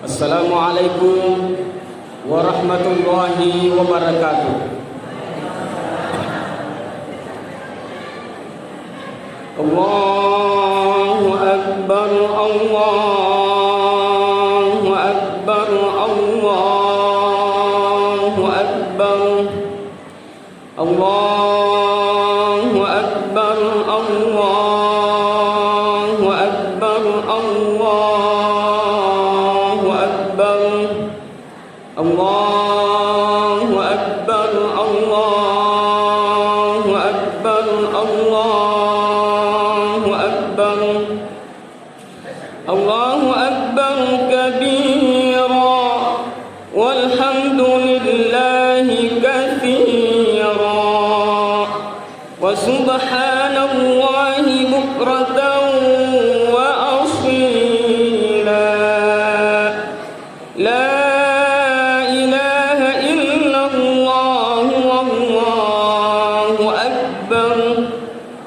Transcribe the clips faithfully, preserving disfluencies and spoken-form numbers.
Assalamualaikum warahmatullahi wabarakatuh. Allahu Akbar, Allahu Akbar, Allahu Akbar. Allahu Akbar, Allahu Akbar, Allahu Akbar. Allahu Akbar, Allahu Akbar, Allahu Akbar. Allahu Akbar kabira, walhamdulillahi katsira, wa subhanallahi bukratan wa asila. La ilaha illallah, wallahu akbar.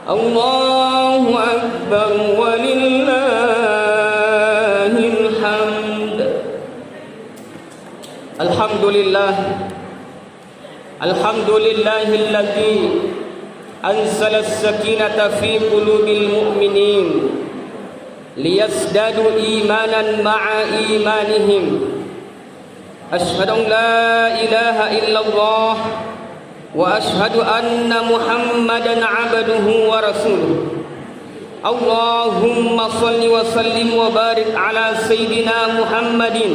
Allahu akbar, walillahil hamd. Alhamdulillah. Alhamdulillahilladzi anzalas sakinata fi qulubil mu'minin liyazdadu imanan ma'a imanihim. Asyhadu an la ilaha illallah wa asyhadu anna Muhammadan abduhu wa rasuluh. Allahumma shalli wa sallim wa barik ala sayyidina Muhammadin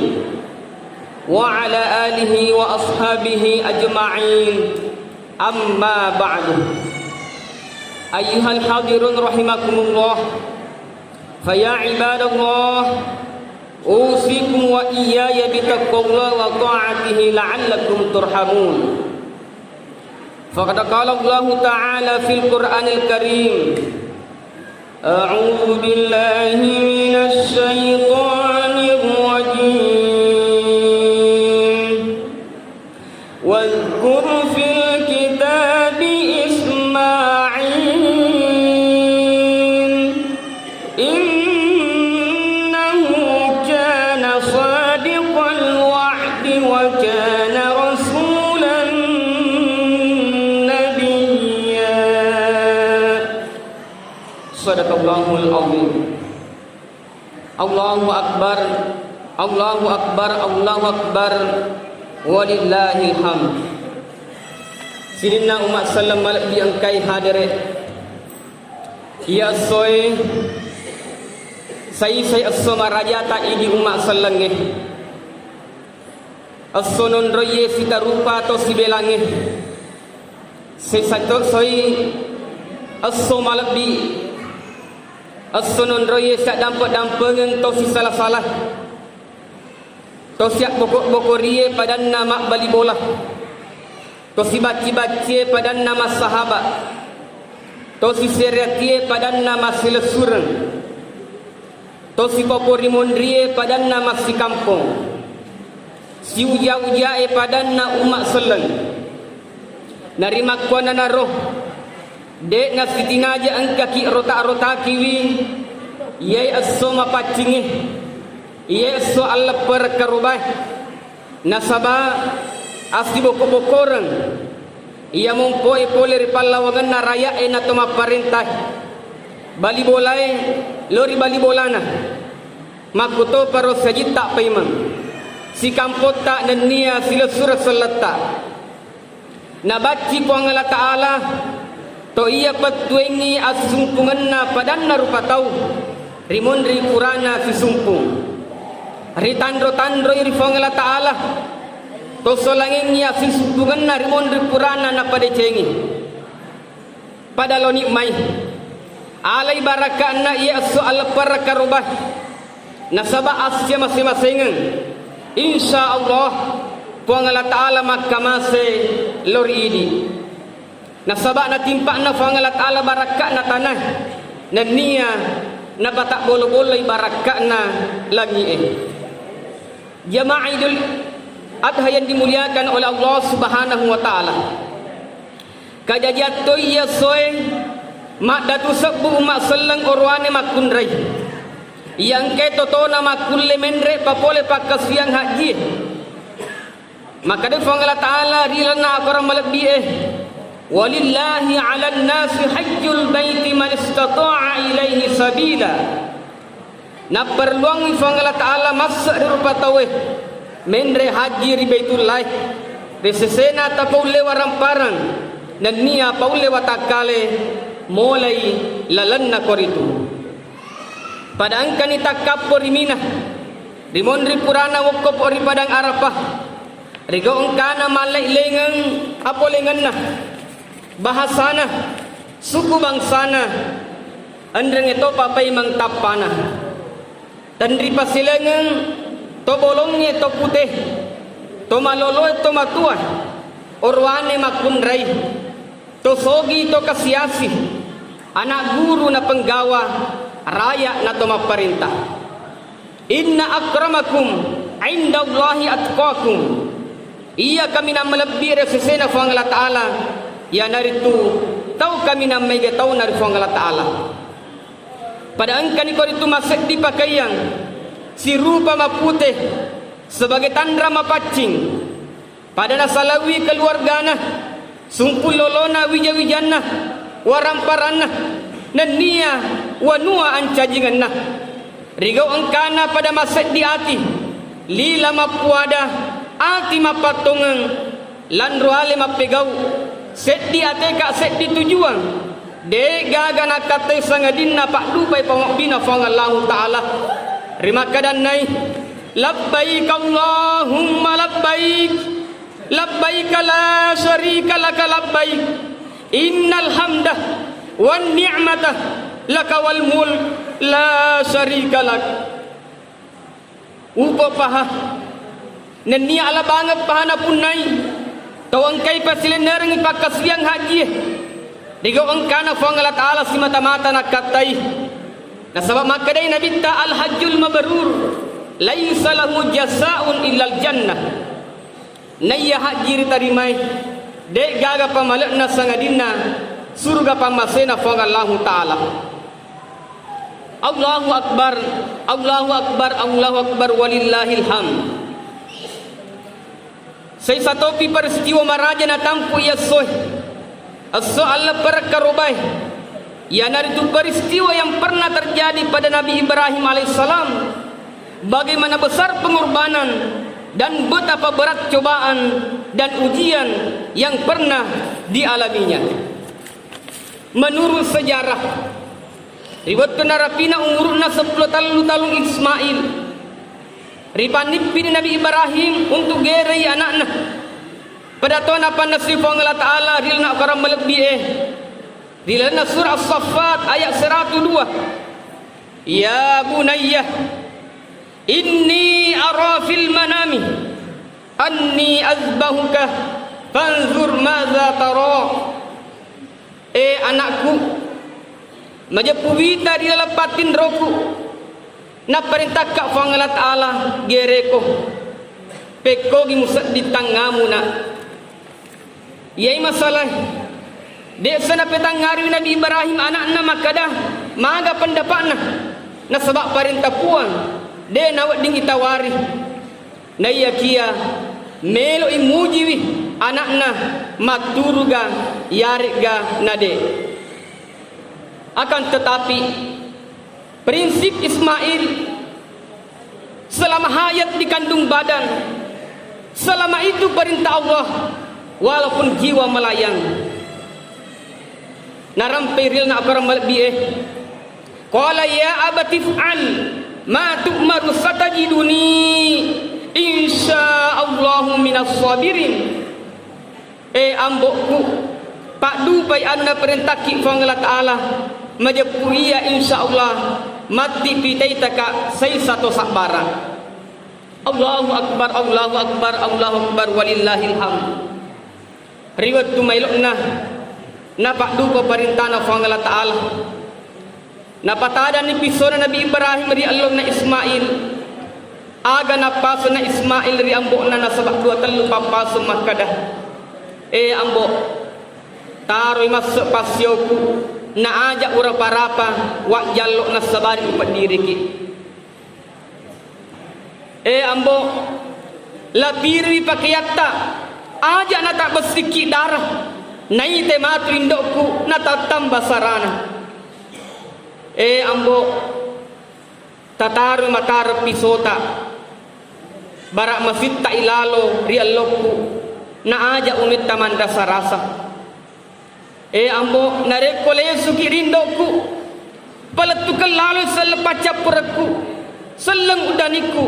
wa ala alihi wa ashabihi ajma'in. Amma ba'du. Ayyuhal hadirun rahimakumullah. Fa ya ibadallah, usikum wa iyaya bitaqwallah wa ta'atihi la'allakum turhamun. Faqad qala Allahu ta'ala fil Qur'anil Karim, a'udzu billahi minasy syaithanir rajim. واذكر في الكتاب إسماعيل إنه كان صادق الوعد وكان رسولا نبيا. صدق الله العظيم. Allahu Akbar, Allahu Akbar, Allahu Akbar, walillahil hamd. Sininna umma selleng malebbi engkai hadere. Iya essoe, saisai esso marajata idi umma sellengnge. Esso nonroie sitarupa to sibelangnge. Sesa to soi esso malebbi. Esso nonroie siaddampe-dampengeng to sisala-sala. To siabboko-bokorie padanna mabbali bola. To sibacci-baccie padanna massahaba. To sisereatie padanna massilessureng. To sipoporimonrie padanna massikampong, siuja-ujae padanna umma selleng. Narimakkuannanaro, de'na sitinaja engkaki rota-rotakiwi, iyae esso mapaccingnge, iyae esso alleppereng karobae. Nasaba assiboko-bokoreng iya mompoe pole ri pallawangenna rakya'e na to mapparentae. Bali bolae lao ri bali bolana. Makkutoparo siajitta paimeng. Sikampotta nennia silessureng selletta. Nabacci Puang Allah Ta'ala, to iya pettuengngi assisumpungenna padanna rupa tau, rimonri purana sisumpung. Ritanro-tanroi ri Puang Allah Ta'ala, to solangengngi assisumpungenna rimonri purana napadecengi. Pada loni mai. Alai barakka'na iya esso alleppereng karobae. Nasaba assia mase-masengeng. Insya Allah, Puang Allah Ta'ala makkamase lao ri idi. Nasaba natimpa'na Puang Allah Ta'ala barakka'na tanae. Nennia napatabbolo-boloi barakka'na langi'e. Jamaah Idul Adha yang dimuliakan oleh Allah Subhanahu wa Ta'ala. Kajajiang toi iya essoe, maddatu sebbu umma selleng orowane makkunrai. Iya engkae totona makkulle menre papole pakkasiang hajjie. Makkeda Fuang Allah Ta'ala ri lalenna akorang malebbi'e, "Walillahi 'alan nasi hajjul baiti man istata'a ilaihi sabila." Napparelluangngi Fuang Allah Ta'ala masse ri rupa tauwe menre hajji ri Baitullae, ri sesena tapaulle waramparang nennia paulle watakkale molai lalenna koritu. Pada engkani takkappo ri Mina, ri monri purana wokkopo ri Padang Arafah, rigau engkana mallailengeng apolengenna, bahasana, suku bangsana, enrengnge topa paimeng tappana. Tenripasilengeng to bolongnge to pute, to maloloe to matua, orowane makkunrai, to sogi to kasiasi, anak guru na penggawa, raya na to mapparenta. Inna akramakum indallahi atqakum. Iya kaminang malebbi ri sesena Fuang Allah Ta'ala, iyanaritu tau kaminang maega tauna ri Fuang Allah Ta'ala. Pada engkani koritu maseddi pakaiang sirupa mapute sebagai tanra mapaccing. Pada nasalauwi keluargana, sumpung lolona, wija-wijanna, waramparanna, nennia wanua ancajingenna. Rigau engkana pada maseddi ati, lila mappuada, ati mappattongeng, lanro ale mappegau, seddi ateka seddi tujuang, de gaga nakkattai sangadinna paddupai pamobbina Fuang Allahu Ta'ala. Rimakkedannai, "Labbaik Allahumma labbaik, labbaik la syarika laka labbaik, innal hamda wan ni'mata laka wal mulk la syarika lak." Upa paha. Nennia ala bangeng paha napunnai. Tau engkai pasilennerengngi pakkasiwiang hajjie. Rigau engkana Fuang Allah Ta'ala simata-mata nakkattai. Nasaba makkedai Nabitta, "Al-hajjul mabrur laisa lahu jazaun illal jannah." Naiya hajji ritarimae, de gaga pamale'na sangadinna suruga pammasena Fuang Allahu Ta'ala. Allahu Akbar, Allahu Akbar, Allahu Akbar, walillahil hamd. Saisa topi peristiwa maraja natampu iya essoe. Esso alleppereng karobae, iyanaritu peristiwa yang pernah terjadi pada Nabi Ibrahim alaihissalam, bagaimana besar pengorbanan dan betapa berat cobaan dan ujian yang pernah dialaminya. Menurut sejarah, ri wettu narapina umuru'na seppulo tallu taung Ismail, ripannippini Nabi Ibrahim untuk gerei ana'na. Pada to napannessui Fuang Allah Ta'ala ri lalenna Al-Quran malebbi'e, ri lalenna surah As-Saffat ayat seratu dua. "Ya bunayya, inni ara fil manami anni azbahuka fanzur maza tara." E anakku, majeppu wita ri laleng pattinroku, napparentakka Fuang Allah Ta'ala gereko, pekkogi musedding tangngamu, Nak. Iyai masalae, de'sa napetangngariwi Nabi Ibrahim ana'na makkeda, maga pendapa'na, nasaba parenta Puang, de nawedding itawari. Naiyakiya melo'i mujiwi ana'na matturuga yaregga nade. Akan tetapi, prinsip Ismail selama hayat di kandung badan, selama itu perintah Allah, walaupun jiwa melayang. Narampei ri lalenna akorang malebbi'e. Qala ya abati if'al ma tu'maru satajiduni insyaallahu minas sabirin. E ambo'ku, paddupai anu naparentakki Fuang Allah Ta'ala, majeppu iya insyaallah matti pitaitaka saisa to sabbarang. Allahu Akbar, Allahu Akbar, Allahu Akbar, walillahil hamd. Ri wettu maelo'na napaddupa parentana Fuang Allah Ta'ala, napatadani pissona Nabi Ibrahim ri ellonna Ismail. Aga nappasenna Ismail ri ambo'na nasaba dua tellu pappaseng makkeda, "E ambo, taroi masse passioku, naaja urapa-rapa wajjallo nassabari upeddiriki." Eh, Ambo, latirui pakeatta, aja' natabbessikki dara, naite matu indokku natattamba sarana. Eh, Ambo, tataroi matareng pisota, bara' masitta'i lalo ri ellokku, na aja' umetta manrasa-rasa. Eh, Ambo, narekko lesuki ri indokku, palettukeng laloi selleng paccappurekku, selleng udanikku,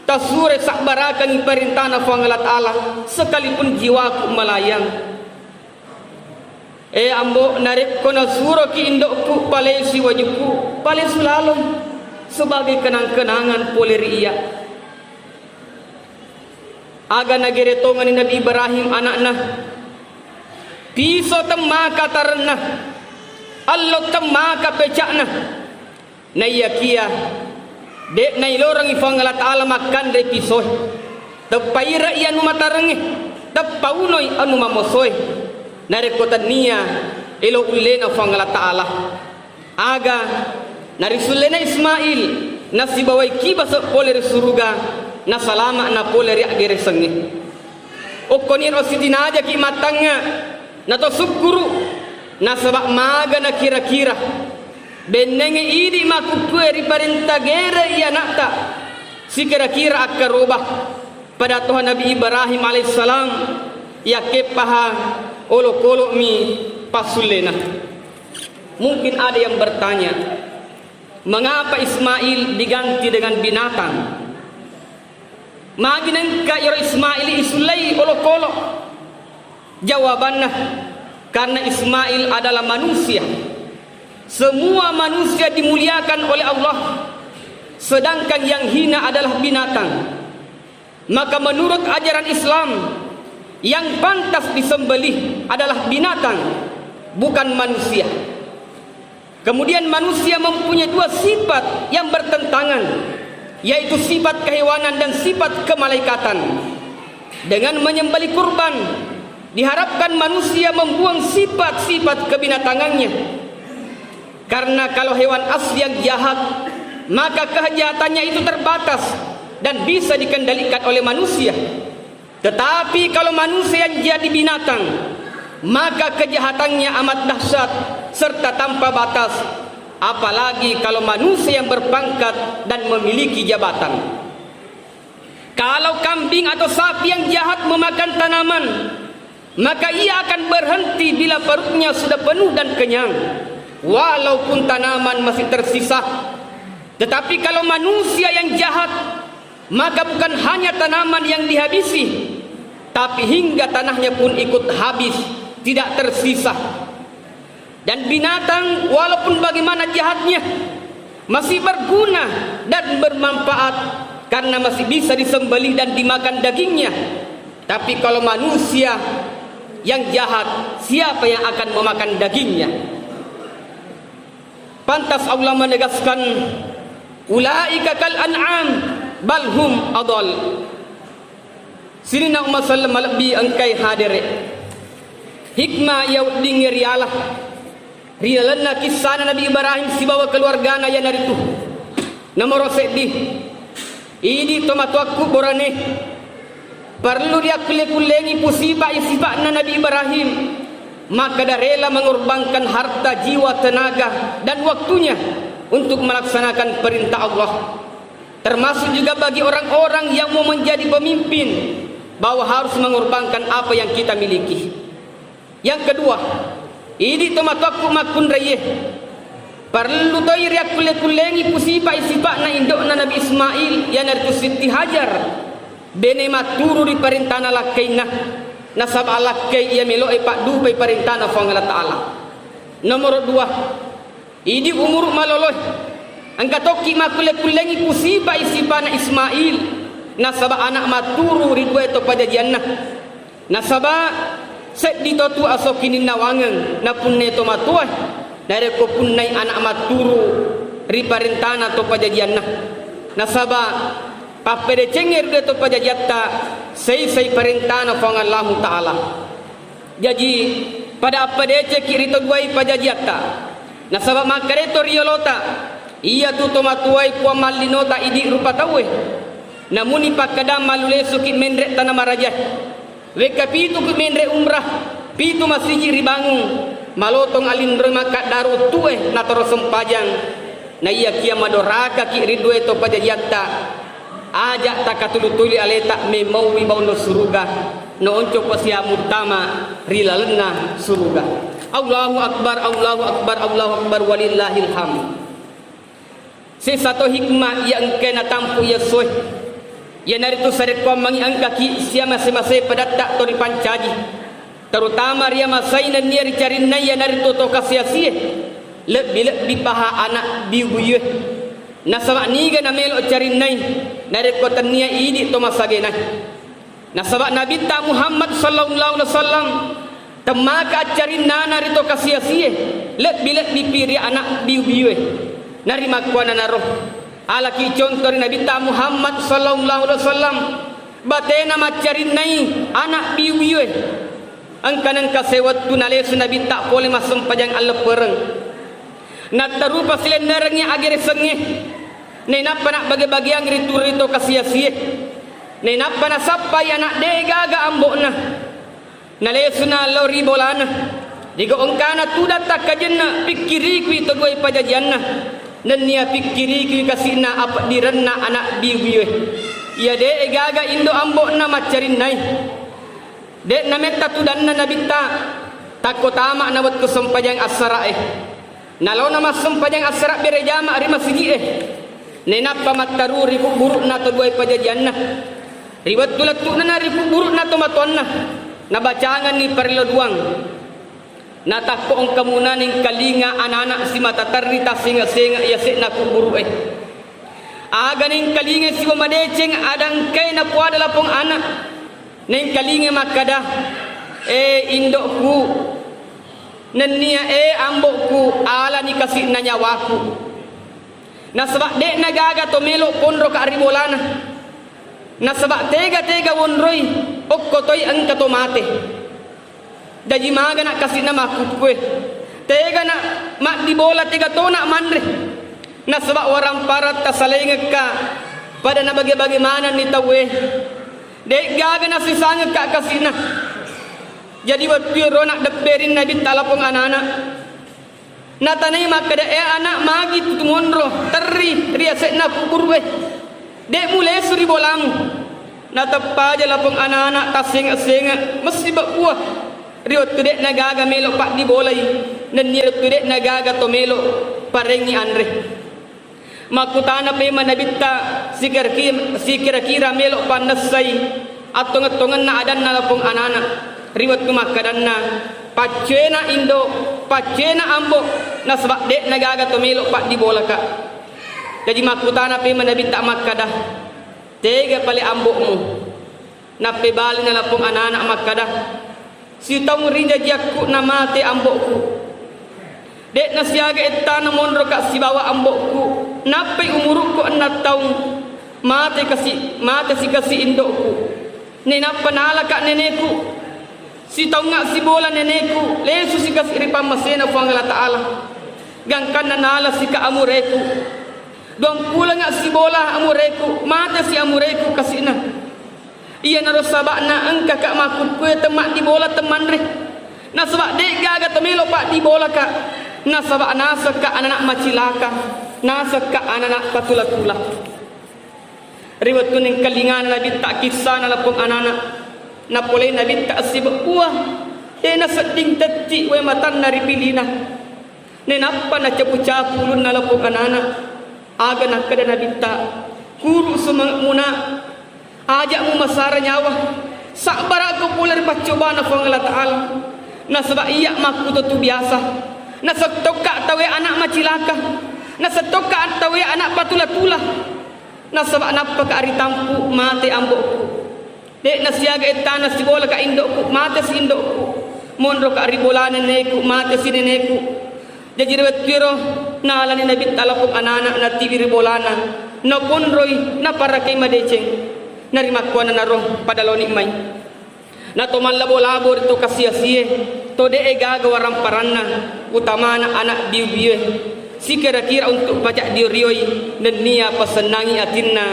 tassuroi sabbarakengngi parentana Fuang Allah Ta'ala, sekalipun jiwaku melayang. Eh, Ambo, narekko nasuroki indokku palesui wajukku, palesu laloi sebagai kenang-kenangan pole ri iyya. Aga nagere tongengni Nabi Ibrahim ana'na, piso temmaka tarenna, allo temmaka peca'na. Naiyakiya, de' nailorengngi Fuang Allah Ta'ala makkanre pisoe. Teppa ire'i anu matarengnge, teppa unoi anu mamosoe. Narekko tennia elo ullena Fuang Allah Ta'ala. Aga narisullenai Ismail, nasibawai kibase' pole ri suruga, nasalama'na pole ri aggeresengnge. Okkoniro sitinajaki mattangnga, nato sukkuru', nasaba' maga nakira-kira. Bennengnge idi' makkukkue riparenta gerei ana'ta, sikira-kira akkaroba. Pada toha Nabi Ibrahim alaihissalam, yakkeppaha olokolo'mi passullena. Mungkin ada yang bertanya, mengapa Ismail diganti dengan binatang? Magi nengka iyaro Ismail isullei olokolo? Jawabanna, karena Ismail adalah manusia. Semua manusia dimuliakan oleh Allah, sedangkan yang hina adalah binatang. Maka menurut ajaran Islam, yang pantas disembelih adalah binatang, bukan manusia. Kemudian manusia mempunyai dua sifat yang bertentangan, yaitu sifat kehewanan dan sifat kemalaikatan. Dengan menyembelih kurban, diharapkan manusia membuang sifat-sifat kebinatangannya. Karena kalau hewan asli yang jahat, maka kejahatannya itu terbatas dan bisa dikendalikan oleh manusia. Tetapi kalau manusia yang jadi binatang, maka kejahatannya amat dahsyat serta tanpa batas, apalagi kalau manusia yang berpangkat dan memiliki jabatan. Kalau kambing atau sapi yang jahat memakan tanaman, maka ia akan berhenti bila perutnya sudah penuh dan kenyang, walaupun tanaman masih tersisa. Tetapi kalau manusia yang jahat, maka bukan hanya tanaman yang dihabisi, tapi hingga tanahnya pun ikut habis, tidak tersisa. Dan binatang, walaupun bagaimana jahatnya, masih berguna dan bermanfaat karena masih bisa disembelih dan dimakan dagingnya. Tapi kalau manusia yang jahat, siapa yang akan memakan dagingnya? Pantas Allah menegaskan, "Ulaika kal an'am, bal hum adal." Sininna umma selleng malebbi engkae hadere. Hikmah iya weddingnge riala ri lalenna kissana Nabi Ibrahim sibawa keluargana, iyanaritu nomoro seddi, idi tomatoakku borane, parellu riakkulle-kullengi pusipa'i sipa'na Nabi Ibrahim, makkeda rela mengorbankan harta, jiwa, tenaga, dan waktunya untuk melaksanakan perintah Allah. Termasuk juga bagi orang-orang yang mau menjadi pemimpin, bahwa harus mengorbankan apa yang kita miliki. Yang kedua, idi tomatoakku makkunraiye, parellu toi riakkulle-kullengi pusipa'i sipa'na indo'na Nabi Ismail, iyanaritu Sitti Hajar, bene matturu ri parentana lakkainna, nasaba lakkai iya melo'e paddupai parentana Fuang Allah Ta'ala. Nomoro dua, idi umuru maloloe, engka tokki makkulle-kullengi pusipa'i sipa'na Ismail, nasaba ana matturu ri duae to pajajianna. Nasaba seddi to tu aso kininnawangeng napunnai tomatoae, narekko punnai ana matturu ri parentana to pajajianna. Nasaba pappedecengnge ri duae to pajajiatta, seisai parentana Fuang Allahu Ta'ala. Jaji, pada appadecekki ri to duai pajajiatta. Nasaba makkedae to riolota, iyatu tomatoae puang mallinota idi rupa tauwe. Namuni pakkada mallulesuki menre tana marajae, wekka pituki menre umrah, pitu masiji ribangung, malotong alinroi makkaddaru uttue natoro sempajang, naiyakia madorakaki ri due to pajajiatta, aja takatulu-tuli aleta memauwi baunro suruga, naonco pasiamu tama ri lalenna suruga. Allahu Akbar, Allahu Akbar, Allahu Akbar, walillahil hamd. Sessa to hikmah iya engkae natampu iya essoe, iyanaritu sarekkuammengngi engkaki sia mase-mase padatta to ripancaji, terutama ria masai nennia ricarinnai iyanaritu to kasiasie, lebbi-lebbi paha anak biu-biue. Nasaba niga namelo carinnai narekko tennia idi to masagenai. Nasaba Nabitta Muhammad sallallahu alaihi wasallam temmaka accarinnana ri to kasiasie, lebbi-lebbipi ri anak biu-biue. Narimakkuannanaro, alaki conto ri Nabitta Muhammad sallallahu alaihi wasallam batena maccarinnai anak biu-biue. Engka nengka sewettu nalesu Nabitta pole massempajang alleppereng. Nattarupa silennerengngi ageresengnge. Nainappa nabbage-bageang ri turu ri to kasiasie. Nainappa nasappai anak de gaga ambo'na. Nalesuna lao ri bolana. Digo engkana tudang takkajenne pikkirikui to duai pajajianna. Nennia pikkirikui kasi'na apeddirenna anak biu-biue. Iya de gaga indo ambo'na maccarinnai. De'na metta tudanna Nabitta, takko tama'na wettu sempajang assara'e. Nalona massempajang assara bere jama ri masiji'e. Nainappa mattaru ri kubburu'na to duai pajajianna. Ri wettu lettu'na na ri kubburu'na to matoanna, nabacangenni parello duang. Natakko engka munane engkalinga anana simata terri tassenga-senga yase'na kubburu'e. Aga nengkalinga siwa madeceng adangkai napuada lapong ana. Nengkalinga makkada, "E indo'ku, nennia e ambo'ku, alani kasi'na nyawaku." Nasaba de'na gaga to melo ponroka ri bolana. Nasaba tega-tega wonroi, okko toi engka to mate. Jaji magana kasi'na makkukkue. Tegana maddibola, tega tona manre. Nasaba waramparang tasalengekka pada nabage-bage manenni tauwe. De'gaga nasisangekka kasi'na. Jadi wettu ero naddepperinna Nabitta lapong anana. Natanai makkeda, "E ana, magi tu monro terri ri yase'na kuburu'e? De mulesu ri bolamu." Nateppaja lapong anana tassenga-senga, messi bebbua. Ri wettu de'na gaga melo paddibolai, nennia wettu de'na gaga to melo parengngi anre. Makkutana pema Nabitta, sikira-ki-, sikira-kira melo pannessai attongeng-tongenna adanna lapong anana. Ri wettu makkadanna, "Paccena indo, paccena ambo, nasaba de'na gaga to melo paddibolaka." Jaji makkutana pema Nabitta makkada, "Tega pale ambo'mu?" Nappebali nalapong anana makkada, "Sitaung rijajiakku namate ambo'ku. De'na siaga ettana monroka sibawa ambo'ku, nappai umurukku enneng taung, mate kasi, mate sikasi indo'ku. Nainappa nalaka neneku, sitaungnga sibola neneku, lesu sikasi ri pammasena Puang Allah Ta'ala. Gangkanna nala sika amureku. Duangpulengnga sibola amureku, mate si amureku kasina." Iyanaro saba'na engkaka makkukkue temmaddibola temmanre. Nasaba de'gaga to melo paddibolaka. Nasaba nasekka anana macilaka, nasekka anana patula-tula. Ri wettu nengkalingana Nabitta kissana lapong anana, napolei Nabitta sibebbua, de nasedding tetti wae matanna ripilina. Nainappa nacapu-capu ulunna lapong anana. Aga nakkeda Nabitta, "Kuru sumanga'muna, aja mumasara nyawa. Sabbarakko pole ri paccobana Puang Allah Ta'ala. Nasaba iya makkuto tu biasa. Nasettokka tauwe ana macilaka. Nasettokka tauwe ana patula-tula. Nasaba nappaka ritampu mate ambo'ku. De'na siaga ettana sibolaka indo'ku, mate si indo'ku. Monroka ri bolana neneku, mate si neneku." Jaji ri wettuero nalani Nabitta lapong anana natiwi ri bolana, naponroi, naparakai madeceng. Narimakkuannanaro pada laoni mai. Nato mallabo-labo ri to kasiasie, to de'e gaga waramparanna, utamana ana biu-biue. Sikira-kira untuk pacaddio-rioi nennia pasennangi atinna,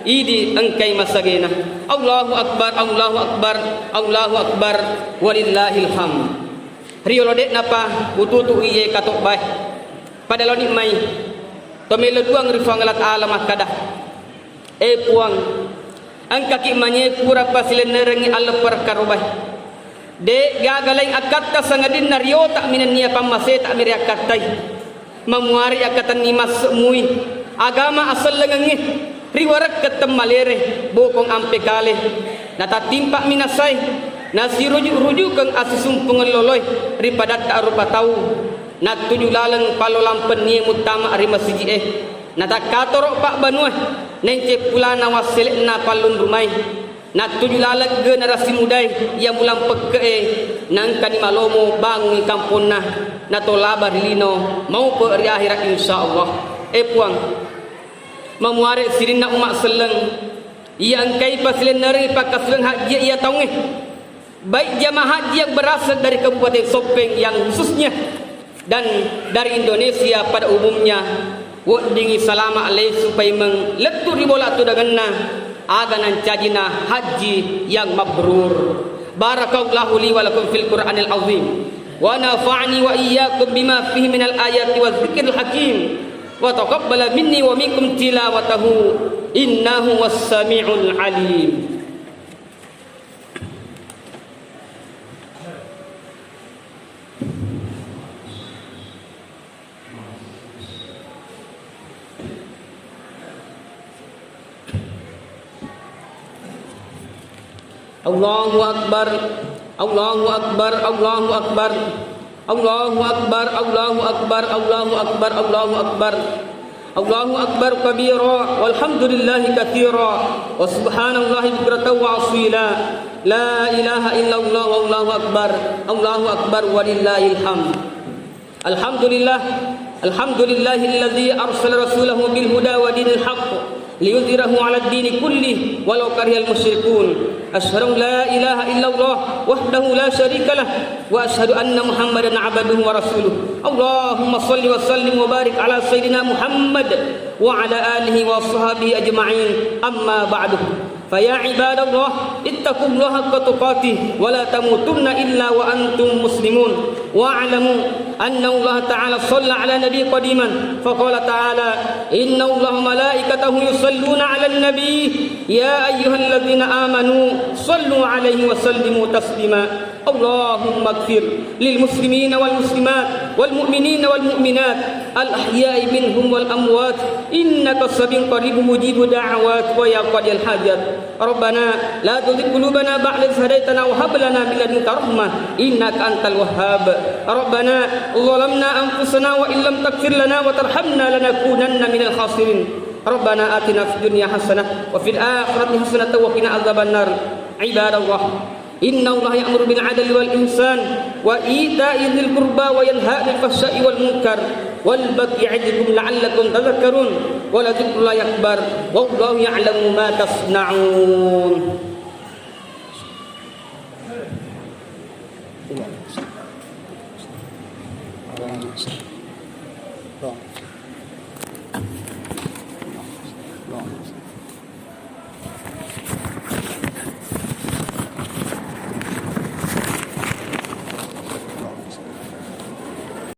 Idi engkai masagena. Allahu Akbar, Allahu Akbar, Allahu Akbar, walillahil hamd. Riyolo de'napa ututu iye katobbae. Pada loni mai. Tomelo duang ri Puang Allah Ta'ala makkada, "E Puang, engkaki manye pura pasilennerengngi alleppara karobae. De' gaga laing akkatta sangadinna riyota minennia pammaseta miri akkattai. Mamuare akkatenni masse mui agama asellengengnge ri warekkeng temmalere bokong ampe kale. Natattimpa minasae, nasiruju-rujukeng assisumpungeng loloe ri padatta rupa tau. Nattuju laleng pallolampennie muttama ri masiji'e. Natakkatoro pabbanua, naince pulana wassele'na pallunrumae. Nattuju laleng genera simudae iya mulang pekke'e, naengkani malomo bangungi kamponna, natolaba ri lino maupe ri ahera, insya Allah." E Puang, mamuare sininna umma selleng iya engkai pasilennereng pakkasuweng hajjie iya taungnge, baik jamaah haji yang berasal dari Kabupaten Soppeng yang khususnya dan dari Indonesia pada umumnya, weddingngi salama lesu paimeng lettu ri bola tudangenna, aga nancajina hajji yang mabrur. Barakallahu li wa lakum fil Qur'anil azim, wa nafa'ni wa iyyakum bima fihi minal ayati wa dzikril hakim, wa taqabbala minni wa minkum tilawatahu, innahu was sami'ul alim. Allahu Akbar, Allahu Akbar, Allahu Akbar. Allahu Akbar, Allahu Akbar, Allahu Akbar, Allahu Akbar. Allahu Akbar kabira, walhamdulillahi katsira, wa subhanallahi bukratan wa asila. La ilaha illallah, wallahu akbar, Allahu Akbar, walillahil hamd. Alhamdulillah, alhamdulillahilladzi arsala rasulahu bil huda wa dinil haqq liyudhhirahu 'alad dini kullih walau karihal musyrikun. Asyhadu an la ilaha illallah wahdahu la syarika lah, wa asyhadu anna Muhammadan 'abduhu wa rasuluh. Allahumma shalli wa sallim wa barik 'ala sayyidina Muhammad wa 'ala alihi wa sahbihi ajma'in. Amma ba'du. Fa ya ibadallah, ittaqullaha haqqa tuqatih wa la tamutunna illa wa antum muslimun. Wa'lamu anna Allah ta'ala shalla 'ala nabi qadiman. Fa qala ta'ala, inna Allaha wa malaikatahu yusalluna 'alan nabi. Ya ayyuhalladzina amanu sallu 'alaihi wa sallimu taslima. Allahumma ighfir lil muslimina wal muslimat wal mu'minina wal mu'minat al ahya'i minhum wal amwat innaka sami'un qaribun mujibud da'awat wa ya qadiyal hajat. Rabbana la tuzigh qulubana ba'da idh hadaytana wa hab lana min ladunka rahmah innaka antal wahhab. Rabbana zalamna anfusana wa illam taghfir lana wa tarhamna lanakunanna minal khasirin. Rabbana atina fid dunya hasanah wa fil akhirati hasanatan wa qina adzabannar. Ibadallah, innallaha ya'muru bil 'adli wal ihsan wa ita'i dzil qurba wa yanha 'anil fahsya'i wal munkar wal baghi ya'idukum la'allakum tadzakkarun. Wa ladzikrullahi akbar. Wallahu ya'lamu ma tasna'un.